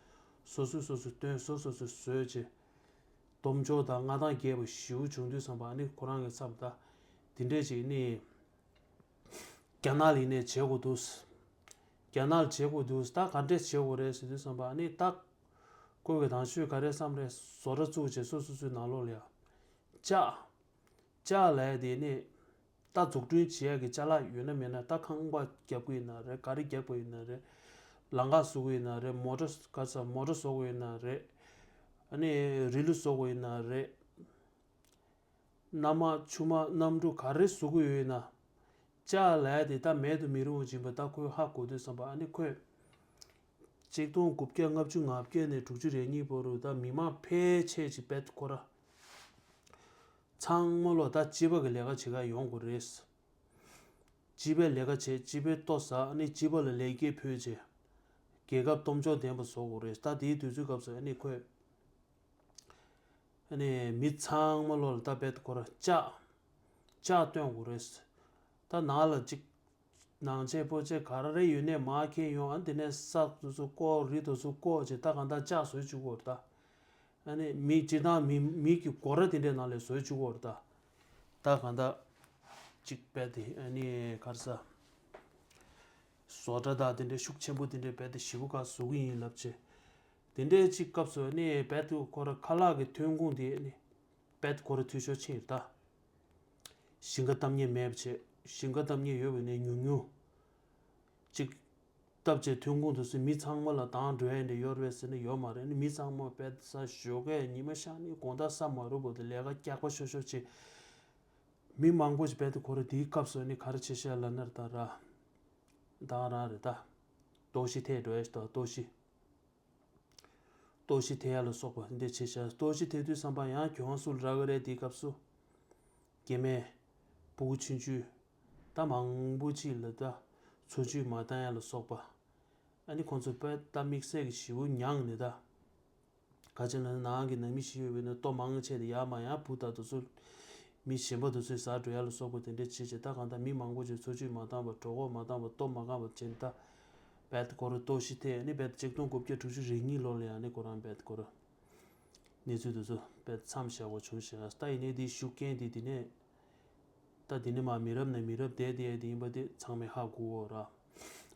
སོ་སོས་སོ་སོས་བཏོན། སོ་སོ་སོས་བཟོས་བྱས། སྟོབས་འབྱོར་དང་མངའ་ཐང་རྒྱས་པ་ཞེ་པོ་བྱུང་དུས་བསམ་པ་ནི་ཁོ་རང་གི་བསམ་ད་དེ་འདྲས་ཅིག་ནི། རྒྱ་ནག་ལ་ཡིན་ནའི་བྱེད་དགོས་འདུག་རྒྱ་ནག་ལ་བྱེད་དགོས་འདུག་ད་ག་འདྲས་བྱེད་དགོས་རེད་ཟེར་དུས་བསམ་པ་ནི་ད། ཁོ་གི་དང་ཤོས་ག་རེ་བསམ་རེད། བཟོ་གྲྭ་བཙུགས་བྱས་སོ་སོ་སོའི་ནང་ལོགས་ལ་ཡ། ལྕགས། ལྕགས་ལབ་ཡ་དེ་ནི། ད་འཛུགས་སྐྲུན་བྱེད་ཡ་གི་ཅ་ལག་ཡོད་ན་མེད་ན། ད་ཁང་པ་རྒྱབ་ཀྱི་ཡིན་ན་རེད། ག་རེ་རྒྱག་པ་ཡིན་ན་རེད། ལམ་ཁ་བཟོ་གི་ཡིན་ན་རེད། མོ་ཊ་ག་ས་མོ་ཊ་བཟོ་གི་ཡིན་ན་རེད། ཨ་ནི་རི་ལུ་བཟོ་གི་ཡིན་ན་རེད། གནམ་དམག་ཆུ་དམག་གནམ་གྲུ་ག་རེ་བཟོ་གི་ཡོད་ན། ལྕགས་ལབ་ཡ་དེ་ད་མེད་དུ་མི་རུང་བ་ཅིག་ཡིན་པ་ད་ཁོས་ཧ་གོ་དུས་བསམ་པ་ཨ་ནི་ཁོས། ཆིག་སྟོང་དགུ་བརྒྱ་ལྔ་བཅུ་ང་བརྒྱད་ནས་དྲུག་ཅུ་རེ་གཉིས་བར་དུ་ད་མི་མང་ཕལ་ཆེར་ཅིག་བེད་ཁོ་ར། ཚང་མ་ལོ་ད་སྤྱི་པ་གི་ལས་ཀ་བྱེད་ག་ཡོང་དགོས་རེད། སྤྱི་པའི་ལས་ཀ་བྱེད། སྤྱི་པའི་ལྟོ་ཟ། ཨ་ནི་སྤྱི་པ་ལ་ལེགས་སྐྱེས་ཕུལ་བྱས། རྒྱལ་ཁབ་སྟོབས་འབྱོར་ལྡན་པ་བཟོ་དགོས་རེད། ད་དེའི་དུས་ཚོད་སྐབས་སུ་ཨ་ནི་ཁོས། ཨ་ནི་མི་ཚང་མ་ལོ་ལ་ད་བེད་ཁོ་ར་ལྕགས། ལྕགས་སྟོན་དགོས་རེད། ད་ནང་ལ་ཅིག་ནང་ཆས་སྤོ་ཆས་ག་རེ་རེ་ཡོད་ནས་མར་འཁྱེར་ཡོང་། ཨ་དེ་ནས་ས་དེ་ཚོ་བཀོག་རི་དེ་ཚོ་བཀོག་བྱས་ད་གང་ལྟར་ལྕགས་བཟོས་བཅུག་གོ་རེད་ད། ཨ་ནི་མི་སྤྱིར་བཏང་མི་མི་གི་སྒོ་ར་དེ་འདྲའི་ནང་ལ་བཟོས་བཅུག་གོ་རེད་ད། ད་གང་ལྟར་ཅིག་བེད་དེ་ཨ་ནི་ག་རེ་ཟ། བཟོ་གྲྭ་དང་དེ་འདྲའི་ཤུགས་ཆེན་པོ་དེ་འདྲའི་བེད་དེ་ཞེ་པོ་ག་བཟོ་གི་ཡིན་ལབ་བྱས། དེ་འདྲའི་ཅིག་སྐབས་སུ་ཨ་ནི་བེད་དེ་ཁོ་ར་ཁ་ལག་གི་ཐོན་ཁུངས་དེ་ཨ་ནི་བེད་ཁོ་ར་འཐུས་ཤོར་ཕྱིན་རེད་ད། ཞིང་ཁ་གཏམ་ཉེས་མེད་པ་བྱས། ཞིང་ཁ་གཏམ་ཉེས་ཡོད་པ་ཡིན་ནའི་ཉུང་ཉུང་ཅིག་བཏབ་བྱས་ཐོན་ཁུངས་དེ་ཚོ་མི་ཚང་མ་ལ་འདང་འགྲོ་ཡ་འདྲ་ཡོད་རེད་ཟེར་ན་ཡོད་མ་རེད། ནི་མི་ཚང་མ་བེད་ས་ཞོགས་ཀས་ཉི་མ་ཤར་ནས་དགོང་དག་ས་མ་རུབ་བར་དུ་ལས་ཀ་སྐྱག་པ་ཤོར་ཤོར་བྱས། མི་མང་པོ་ཞིག་བེད་དེ་ཁོ་ར་དེའི་སྐབས་སུ་ནི་ག་རེ་བྱེད་ཤག་ལབ་ན་རེད་ད་ར། འདང་རང་རེད་ད། ལྟོགས་ཤི་ཐེབས་འགྲོ་ཡ་ཞིག་ད་ལྟོགས་ཤི། ལྟོགས་ཤི་ཐེབས་ཡ་ལ་སོགས་པ་འདི་བྱས་ཤག་ལྟོགས་ཤི་ཐེབས་དུས་བསམ་པ་ཡང་གྱོང་སུ་ལ་རག་གི་རེད། དེའི་སྐབས་སུ། སྐྱེ་དམན། ཕྲུ་གུ་ཆུང་ཆུང་། ད་མང་པོ་ཅིག་ལ་ད། འཚོ་བཅུད་མ་བཏང་ཡ་ལ་སོགས་པ། ཨ་ནི་ཁོང་ཚོ་དཔེ་ད་དམིགས་བསལ་གྱི་ཞེ་པོ་མྱངས་ནས་ད། ག་ཅི་ལབ་ན་ནང་གི་ནང་མི་ཞིག་ཡོད་པས་ན་ལྟོ་མང་ཆེ་དེ་ཡར་མར་ཡང་བུ་དང་དེ་ཚོ། མི་གཞན་པ་དེ་ཚོས་ཟ་འགྲོ་ཡ་ལ་སོགས་པ་དེ་འདྲས་བྱེད་བྱེད་ད་གང་ལྟར་མི་མང་པོ་ཅིག་འཚོ་བཅུད་མ་བཏང་བར་གྲོད་ཁོག་མ་བཏང་བར་ལྟོ་མ་གང་བར་བྱས་ནས་ད། བེད་ཁོ་ར་ལྟོགས་ཤི་ཐེབས་ནས་བེད་ཆིག་སྟོང་དགུ་བརྒྱ་དྲུག་ཅུ་རེ་གཉིས་ལོ་ལ་ཡང་ནི་ཁོ་རང་བེད་ཁོ་ར། གནས་ཚུལ་དེ་ཚོ་བེད་མཚམས་བཞག་པ་བྱུང་ཞེས། ད་ཡིན་ནའི་དེའི་ཤུགས་རྐྱེན་དེ་དེ་ནས། ད་དེ་ནས་མར་མི་རབས་ནས་མི་རབས་འདས་བསྡད་དེ་ཡིན་པ་དེ་ཚང་མས་ཧ་གོ་འོ་ར།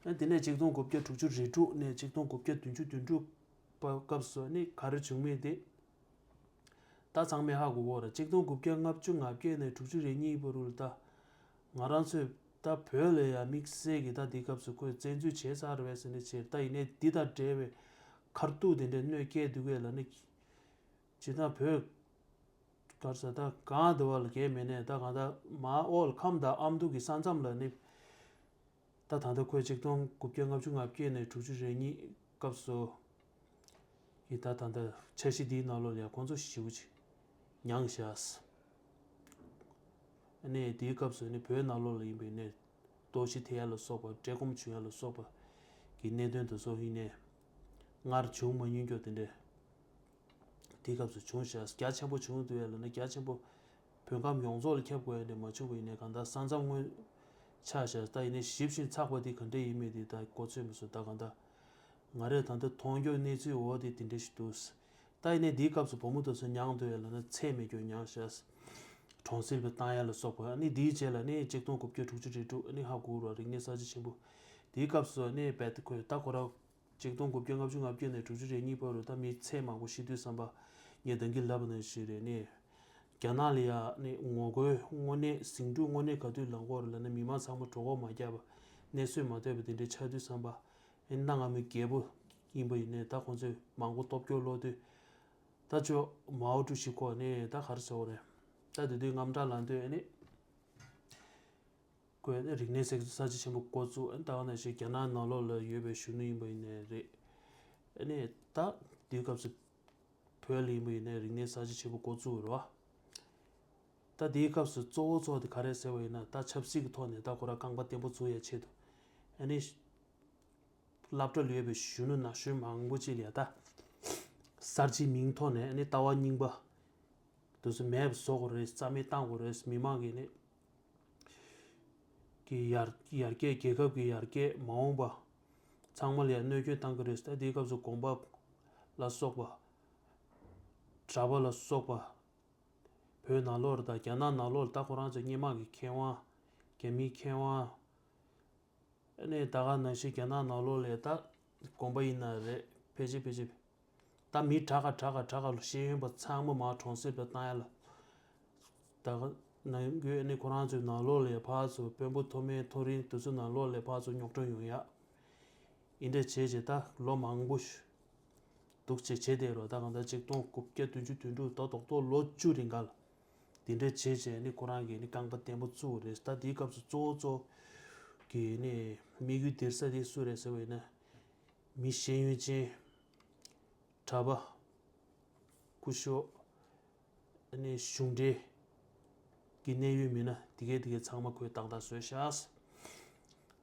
ཨ་དེ་ནས་ཆིག་སྟོང་དགུ་བརྒྱ་དྲུག་ཅུ་རེ་དྲུག་ནས་ཆིག་སྟོང་དགུ་བརྒྱ་བདུན་ཅུ་དོན་དྲུག་པ་སྐབས་སུ་ནི་ག་རེ་བྱུང་མེད་དེ། ད་ཚང་མས་ཧ་གོ་གོ་རེད། ཆིག་སྟོང་དགུ་བརྒྱ་ལྔ་བཅུ་ང་བརྒྱད་ནས་དྲུག་ཅུ་རེ་གཉིས་བར་དུ་ལ་ད། ང་རང་ཚོས་ད་བོད་ལ་ཡང་དམིགས་བསལ་གྱི་ད་འདི་སྐབས་སུ་ཁོས་བཙན་འཛུལ་བྱས་ཚར་བས་ཟེར་ནས་བྱས། ད་ཡིན་ནའི་འདི་དང་འབྲེལ་བའི་ཁ་ཐུག་དེ་འདྲའི་གནོད་སྐྱེལ་འདུག་གས་ལ་ནི། ཇི་ལྟར་བོད། གར་ས་ད་གང་དུ་བ་ལ་གས་མེད་ནས་ད་གང་ད་མ་འོག་ལ་ཁམས་དང་ཨ་མདོ་གི་ས་མཚམས་ལ་ནི། ད་ད་ལྟ་ཁོས་ཆིག་སྟོང་དགུ་བརྒྱ་ལྔ་བཅུ་ང་བརྒྱད་ནས་དྲུག་ཅུ་རེ་གཉིས་སྐབས་སུ་གི་ད་ད་ལྟ་འཆར་གཞི་འདིའི་ནང་ལོགས་ལ་ཡང་ཁོང་ཚོ་ཞེ་པོ་ཅིག་མྱངས་བཞག་ཨ་ནི་དེའི་སྐབས་སུ་ནི་བོད་ནང་ལོགས་ལ་ཡིན་པའི་ནས་ ལྟོགས་ཤི་ཐེབས་ཡ་ལ་སོགས་པ། བཀྲེས་སྐོམ་བྱུང་ཡ་ལ་སོགས་པ་གི་གནད་དོན་དེ་ཚོ་ཡིན་ནའི་སྔར་བྱུང་མ་མྱོང་རྒྱུ་དེ་འདྲའི་དེའི་སྐབས་སུ་བྱུང་ཤག་རྒྱ་ཆེན་པོ་བྱུང་འདུག་ཡ་ལབ་ན། རྒྱ་ཆེན་པོ་བོད་ཁམས་ཡོངས་རྫོགས་ལ་ཁྱབ་དགོས་ཡ་འདྲ་མ་བྱུང་བ་ཡིན་ནའི། གང་ལྟར་ས་མཚམས་སྔོན་ཆགས་ཤག་ད་ཡིན་ནའི་ཞིབ་ཅིང་ཚགས་པ་དེ་ག་འདྲ་ཡིན་མིན་དེ་ད་གོ་ཚོད་མི་སོང་། ད་གང་ལྟར་ང་རས་ད་ལྟ་མཐོང་རྒྱུ་གནས་ཚུལ་འོག་དེ་དེ་འདྲ་ཞིག་འདུག་ད་ཡིན་ནའི་དེའི་སྐབས་སུ་བུ་མོ་དེ་ཚོ་མྱངས་འདུག་ཡ་ལབ་ན། ཚད་མེད་རྒྱུ་མྱངས་ཤག་གྲོང་གསེབ་ལ་བཏང་ཡ་ལ་སོགས་པ། ཨ་ནི་དེའི་རྗེས་ལ་ནི་གཅིག་སྟོང་དགུ་བརྒྱ་དྲུག་ཅུ་རེ་དྲུག་ཨ་ནི་ཧ་གོ་ར། རིག་གནས་གསར་བརྗེ་ཆེན་པོ་དེའི་སྐབས་སུ་ཨ་ནི་རྦད་དེ་ཁོས་ད་ཁོ་རང་གཅིག་སྟོང་དགུ་བརྒྱ་ལྔ་བཅུ་ང་བརྒྱད་ནས་དྲུག་ཅུ་རེ་གཉིས་བར་དུ་ད་མི་ཚད་མང་པོ་ཤི་དུས་ཙམ་པ། ངས་ད་གིན་ལབ་པ་ནང་བཞིན་རེད། ནི་རྒྱ་ནག་ལ་ཡ་ནི་ངོ་རྒོལ་དངོས་གནས་ཟིང་འཁྲུག་དངོས་གནས་ག་དུས་ལངས་ཀྱི་ཡོད་རེད་ལབ་ན། མི་མང་ཚང་མ་གྲོད་ཁོག་མ་བརྒྱབ་པ། གནས་ཚུལ་མ་ཐོས་པ་དེ་འདྲ་ཆགས་དུས་ཙམ་པ། ཨེ་གནའ་སྔ་མོའི་རྒྱལ་པོ་ཡིན་པ་ཡིན་ནའི་ད་ཁོང་ཚོས་མང་པོ་སྟོབས་སྐྱོ་ལོག་དུས། ད་ཅོ་མའོ་ཀྲུའུ་ཞི་ཁོ་ནི་ད་ག་རེ་ཟེར་དགོས་རེད། ད་དེ་དུས་དངངས་སྐྲག་ལངས་དུས་ཨ་ནི་ཁོས་ནི་རིག་གནས་གསར་བརྗེ་ཆེན་པོ་འགོ་བཙུགས། ཨ་ནི་ད་ག་ནང་བཞིན་རྒྱ་ནག་ནང་ལོགས་ལ་ཡོད་པའི་གཞོན་ནུ་ཡིན་པ་ཡིན་ནའི་རེད། ཨ་ནི་ད་དེའི་སྐབས་སུ་བོད་ལ་ཡིན་པ་ཡིན་ནའི་རིག་གནས་གསར་བརྗེ་ཆེན་པོ་འགོ་བཙུགས་རེད་བ། ད་དེའི་སྐབས་སུ་གཙོ་བོ་གཙོ་བོ་དེ་ག་རེ་ཟེར་བ་ཡིན་ན། ད་ཆབ་སྲིད་ཀྱི་ཐོག་ནས་ད་ཁོ་རང་རྐང་པ་བརྟན་པོ་བཙུགས་ཡ་ཆེད་དུ། ཨ་ནི་སློབ་གྲྭ་ལ་ཡོད་པའི་གཞོན་ནུ་ན་གཞོན་མང་པོ་ཅིག་ལ་ཡ་ད་གསར་བརྗེའི་མིང་ཐོག་ནས་ཨ་ནི་ལྟ་བ་རྙིང་པ་དེ་ཚོ་མེད་པ་བཟོ་དགོས་རེད། རྩ་མེད་བཏང་དགོས་རེད། མི་མང་གིས་ནི་གི་ཡར་ཡར་རྒྱས། རྒྱལ་ཁབ་ཀྱི་ཡར་རྒྱས། མ་འོངས་པ་ཚང་མ་ལ་ཡ་གནོད་སྐྱོན་བཏང་གི་རེད། ད་དེའི་སྐབས་སུ་དགོན་པ་ལ་སོགས་པ། གྲྭ་པ་ལ་སོགས་པ། བོད་ནང་ལོགས་ལ་དང་རྒྱ་ནག་ནང་ལོགས་ལ་ད་ཁོ་རང་ཚོ་སྔོན་མ་གི་མཁས་དབང་། རྒྱ་མིའི་མཁས་དབང་། ཨ་ནི་ད་ག་ནང་བཞིན་རྒྱ་ནག་ནང་ལོགས་ལ་ད་དགོན་པ་ཡིན་ན་རེད། ཕལ་ཆེར་ཕལ་ཆེར་ད་མི་དྲག་ག་དྲག་ག་དྲག་ག་ལ་ཤེས་ཡོན་པ་ཚང་མ་མར་གྲོང་གསེབ་ལ་བཏང་ཡ་ལ། ད་ག་ནང་རྒྱུད་ཨ་ནི་ཁོ་རང་ཚོའི་ནང་ལོགས་ལ་ཕར་ཚུར་དཔོན་པོ་མཐོ་དམན་མཐོ་རིམ་དེ་ཚོ་ནང་ལོགས་ལ་ཕར་ཚུར་རྙོག་དྲ་ཡོང་ཡ། ཨིན་འདྲ་བྱས་བྱས་ད་ལོ་མང་པོ་ཞིག་འདུག་བྱས་བྱས་བསྡད་རོགས། ད་གང་ལྟར་གཅིག་སྟོང་དགུ་བརྒྱ་བདུན་ཅུ་དོན་དྲུག་ད་རྡོག་རྡོག་ལོ་བཅུ་རིང་ག་ལ་དེ་འདྲ་བྱས་བྱས་ནི་ཁོ་རང་གིས་ནི་རྐང་པ་བརྟན་པོ་བཙུགས་རེད། ད་དེའི་སྐབས་སུ་གཙོ་བོ་གཙོ་བོ་གི་ནི་དམིགས་ཡུལ་སྡིར་ས་དེ་སུ་རེད་ཟེར་བ་ཡིན་ན། མི་ཤེས་ཡོན་ཅན། གྲྭ་པ། སྐུ་ཞབས། ཨ་ནི་གཞུང་འབྲེལ་གྱི་གནད་ཡོད་མི་སྣ་དེ་གའི་དེ་གའི་ཚང་མ་ཁོས་ཏག་ཏག་བཟོས་ཤག་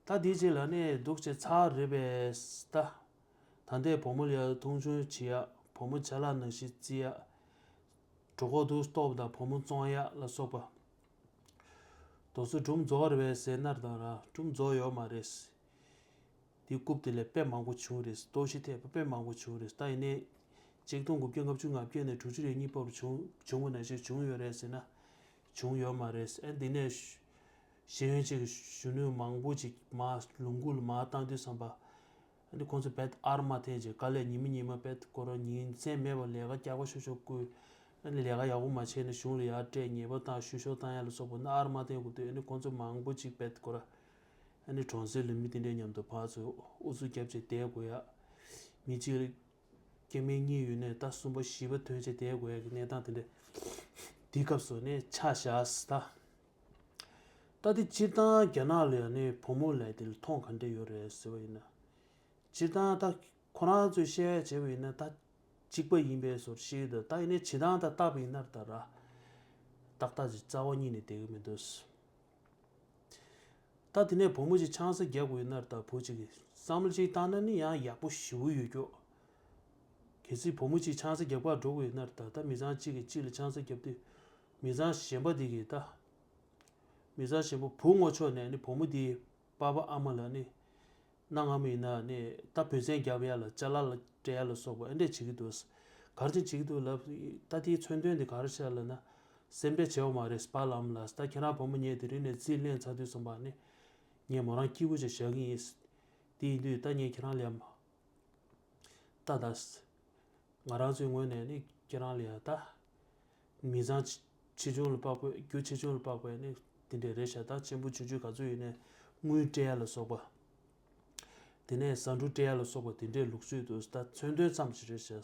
ད་དེའི་རྗེས་ལ་ནི་འདུག་བྱས་ཚར་རེད་པས་ད། ད་ལྟའི་བུ་མོ་ལ་ཡ་མཐོང་ཆུང་བྱེད་ཡ། བུ་མོ་ཅ་ལག་ནང་བཞིན་བརྩི་ཡ། གྲོད་ཁོག་འདུག་ལྟོགས་པ་དང་བུ་མོ་བཙོང་ཡ་ལ་སོགས་པ། དེ་ཚོ་སྒྲུང་རྫོགས་རེད་པས་ཟེར་ན་ད་ར་སྒྲུང་རྫོགས་ཡོད་མ་རེད། དེའི་རྐུབ་དེ་ལས་དཔེ་མང་པོ་བྱུང་རེད། ལྟོགས་ཤི་ཐེབས་པ་དཔེ་མང་པོ་བྱུང་རེད། ད་ཡིན་ནའི་གཅིག་སྟོང་དགུ་བརྒྱ་ལྔ་བཅུ་ང་བརྒྱད་ནས་དྲུག་ཅུ་རེ་གཉིས་བར་དུ་བྱུང་བྱུང་བ་ནང་བཞིན་བྱུང་ཡོད་རེད་ཟེར་ན་བྱུང་ཡོད་མ་རེད། ཨ་འདི་ནས་ཤེས་ཡོན་ཅན་གྱི་གཞོན་ནུ་མང་པོ་ཅིག་མར་ལུང་ཁུག་ལ་མར་བཏང་དུས་ཙམ་པ། ཨ་ནི་ཁོང་ཚོ་རྦད་ཨར་མ་འཐེན་བྱས་དཀའ་ལས་ཉིན་མོ་ཉིན་མོ་རྦད་ཁོ་རང་ཉིན་མཚན་མེད་པར་ལས་ཀ་རྒྱག་པ་ཤོག་ཤོག་བསྐུལ། ཨ་ནི་ལས་ཀ་ཡག་པོ་མ་བྱས་ན་གཞུང་ལ་ཡར་སྤྲད། ཉེས་པ་བཏང་། བཤུ་གཞོག་བཏང་ཡ་ལ་སོགས་པ་ནི་ཨར་མ་འཐེན་དགོས་དུས། ཨ་ནི་ཁོང་ཚོ་མང་པོ་ཅིག་རྦད་ཁོ་རང་ཨ་ནི་གྲོང་གསེབ་ལ་མི་དེ་འདྲའི་མཉམ་དུ་ཕར་ཚུར་ཨུ་ཚུགས་རྒྱབ་བྱས་བསྡད་དགོས་ཡ། མི་གཅིག་ལ་སྐྱེ་དམན་གཉིས་ཡོད་ནའི་ད་གསུམ་པ་བཞི་པ་ཐོན་བྱས་བསྡད་དགོས་ཡ་གི་གནས་སྟངས་དེ་འདྲ་དེའི་སྐབས་སུ་ནི་ཆགས་བཞག་ད། ད་དེ་སྤྱིར་བཏང་རྒྱ་ནག་ལ་ཡང་ནི་བུ་མོ་ལབ་དེ་ལ་མཐོང་ག་འདྲ་ཡོད་རེད་ཟེར་བ་ཡིན་ན། སྤྱིར་བཏང་ད་ཁོ་རང་ཚོས་བཤད་ཡ་བྱས་པ་ཡིན་ན་ད་གཅིག་པ་ཡིན་པའི་བཟོ་འདྲ་ཞིག་འདུག་ད་ཡིན་ནའི་བྱེད་སྟངས་ད་བལྟས་པ་ཡིན་ན་ད་ར་ཏག་ཏག་ཅིག་རྩ་བ་ཉིད་ནས་བསྡད་ཀྱི་མི་འདུག་ད་དེ་ནས་བུ་མོ་ཅིག་ཆང་ས་རྒྱག་དགོས་ཡིན་ན་ད་བུ་གཅིག་གིས་བསམ་བློ་ཅིག་བཏང་ན་ནི་ཡང་ཡག་པོ་ཞེ་པོ་ཡོད་རྒྱུ། གལ་སྲིད་བུ་མོ་གཅིག་ཆང་ས་རྒྱག་པར་འགྲོ་དགོས་ཡོད་ན་ད་ལྟ་མི་ཚང་གཅིག་གིས་གཅིག་ལ་ཆང་ས་བརྒྱབ་དུས། མི་ཚང་གཞན་པ་དེ་གིས་ད། མི་ཚང་གཞན་པ་བུ་ངོ་ཕྱོགས་ནས་ནི་བུ་མོ་དེའི་པ་ཕ་ཨ་མ་ལ་ནི། གནའ་སྔ་མོ་ཡིན་ན་ནི་ད་བུ་བཙན་རྒྱབ་ཡ་ལ་ཅ་ལག་ལ་སྤྲད་ཡ་ལ་སོགས་པ་ཨེ་འདྲས་བྱེད་ཀྱི་འདུག་ག་རེ་བྱེད་ཀྱི་འདུག་ལབ། ད་དེའི་མཚོན་དོན་དེ་ག་རེ་བཤད་ལབ་ན། སེམས་ཁྲལ་བྱེད་འོ་མ་རེད་པཱ་ལགས་ལ། ད་ཁྱེད་རང་བུ་མོ་ངས་དེ་རིང་ནས་རྩིས་ལེན་ཚར་དུས་ཙམ་པ་ནི། ངས་མོ་རང་སྐྱིད་པོ་ཅིག་བཞག་གི་ཡིན། དེ་ཡིན་དུས་ད་ངས་ཁྱེད་རང་ལ་ཡ་མ། ད་ད། ང་རང་ཚོའི་ངོས་ནས་ནི་ཁྱེད་རང་ལ་ཡ་ད། མི་ཚང་ཆེ་ཆེ་ཆུང་ལ་དཔག་པའི་རྒྱུ་ཆེ་ཆུང་ལ་དཔག་པའི་ནི་དེ་འདྲས་རེད་ཤག་ད་ཆེན་པོ་ཆུང་ཆུང་ག་ཚོད་ཡོད་ནའི་དངུལ་སྤྲད་ཡ་ལ་སོགས་པ། དེ་ནས་ཟ་འབྲུ་སྤྲད་ཡ་ལ་སོགས་པ་དེ་འདྲས་ལུགས་སྲོལ་འདུག་ད་མཚོན་དོན་ཙམ་ཞིག་རེད་ཤག་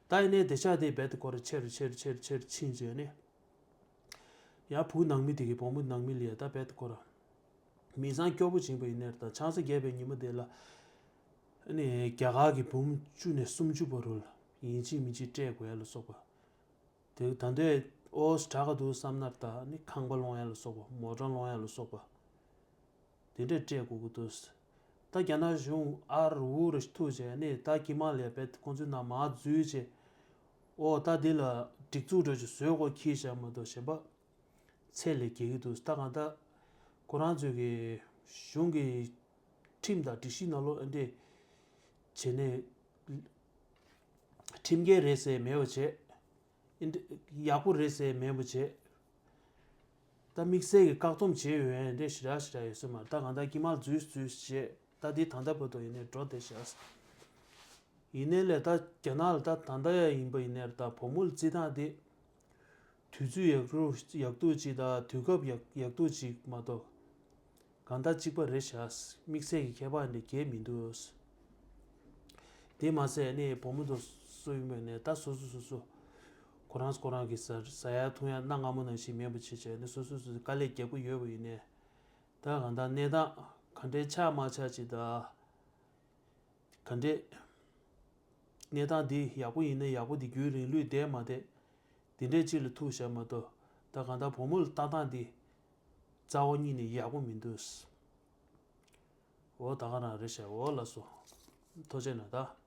ད་ཡིན་ནའི་དེ་ཤག་དེ་རྦད་དེ་ཁོ་ར་ཆེར་ཆེར་ཆེར་ཆེར་ཕྱིན་བྱས་ནི། ཡང་བུ་ནང་མི་དེ་གི་བུ་མོ་ནང་མི་ལ་ཡ་ད་རྦད་དེ་ཁོ་ར། མི་ཚང་སྐྱོ་པོ་བྱིན་པ་ཡིན་ནའི་ད་ཆང་ས་བརྒྱབ་པའི་ཉིན་མོ་དེ་ལ། ཨ་ནི་རྒྱ་གར་གྱི་འབུམ་བཅུ་ནས་སུམ་ཅུ་བར་དུ་ལ་ཡིན་གཅིག་མིན་གཅིག་སྤྲད་དགོས་ཡ་ལ་སོགས་པ། དེ་ད་ལྟའི་ཨོ་སི་དྲག་ག་འདུག་བསམ་ན་ད་ནི་ཁང་པ་སློང་ཡ་ལ་སོགས་པ། མོ་ཊ་སློང་ཡ་ལ་སོགས་པ། དེ་འདྲས་སྤྲད་དགོས་ཀྱི་འདུག་ད་རྒྱ་ནག་གཞུང་ཨར་འུ་རེ་ཐུག་བྱས་ནས་ད་དཀྱིལ་མ་ལ་ཡ་བེད་ཁོང་ཚོའི་ནང་མར་འཛུལ་བྱས། ཨོ་ད་འདི་ལ་སྒྲིག་འཛུགས་འདྲ་ཅིག་བཟོས་དགོས་ཁྱི་བྱས་མ་གཏོགས་གཞན་པ་ཚད་ལས་བརྒལ་གྱི་འདུག་ད་གང་ལྟར་ཁོ་རང་ཚོའི་གི་གཞུང་གི་ཁྲིམས་དང་སྒྲིག་གཞི་ནང་ལོགས་ཨེ་འདྲས་བྱས་ནས། ཁྲིམས་འགལ་རེད་ཟེར་མེད་པ་བྱས། ཨེ་འདྲས་ཡག་པོ་རེད་ཟེར་མེད་པ་བྱས། ད་དམིགས་བསལ་གྱི་བཀག་སྡོམ་བྱས་ཡོད་ཡན་འདྲས་ཞེ་དྲག་ཞེ་དྲག་ཡོད་ས་མ་རེད། ད་གང་ལྟར་དཀྱིལ་མར་འཛུལ་འཛུལ་བྱས། ད་འདི་ད་ལྟ་བར་དུ་ཡིན་ནའི་འགྲོ་བསྡད་བཞག་ཡིན་ནའི་ལས་ད་རྒྱ་ནག་ལ་ད་ད་ལྟ་ཡ་ཡིན་པ་ཡིན་ནའི་ད་བུ་མོ་ལ་རྩིས་སྟངས་དེ་དུས་ཚོད་ཡག་རུ་ཡག་ཏུ་ཅིག་དང་དུས་སྐབས་ཡག་ཡག་ཏུ་ཅིག་མ་གཏོགས། གང་ལྟར་གཅིག་པ་རེད་བཞག་དམིགས་བསལ་གྱི་ཁྱད་པར་འདི་གས་མི་འདུག་དེ་མ་ཟད་ནི་བུ་མོ་དང་སུ་ཡིན་པ་ནས་ད་སོ་སོ་སོ་སོ་ཁོ་རང་ཁོ་རང་གི་ཟ་ཟ་ཡ་འཐུང་ཡ་གནའ་སྔ་མོ་ནང་བཞིན་མེད་པ་བྱེད་བྱས་ནས་སོ་སོ་སོ་སོ་དཀའ་ལས་རྒྱག་གི་ཡོད་པ་ཡིན་ནས། ད་གང་ལྟར་གནས་སྟངས་ག་འདྲའི་ཆགས་མ་ཆགས་ཅིག་དང་། ག་འདྲས། གནས་སྟངས་འདི་ཡག་པོ་ཡིན་ན་ཡག་པོ་འདི་རྒྱུན་རིང་ལུས་བསྡད་མ་བསྡད། འདི་འདྲས་ཅིག་ལ་ཐུག་བཞག་མ་གཏོགས། ད་གང་ལྟར་བུ་མོ་ལ་ལྟ་སྟངས་འདི་རྩ་བ་ཉིད་ནས་ཡག་པོ་མི་འདུག་འོ་ད་ག་རང་རེད་ཤག་འོ་ལགས་སོ། ཐུགས་རྗེ་གནང་ད།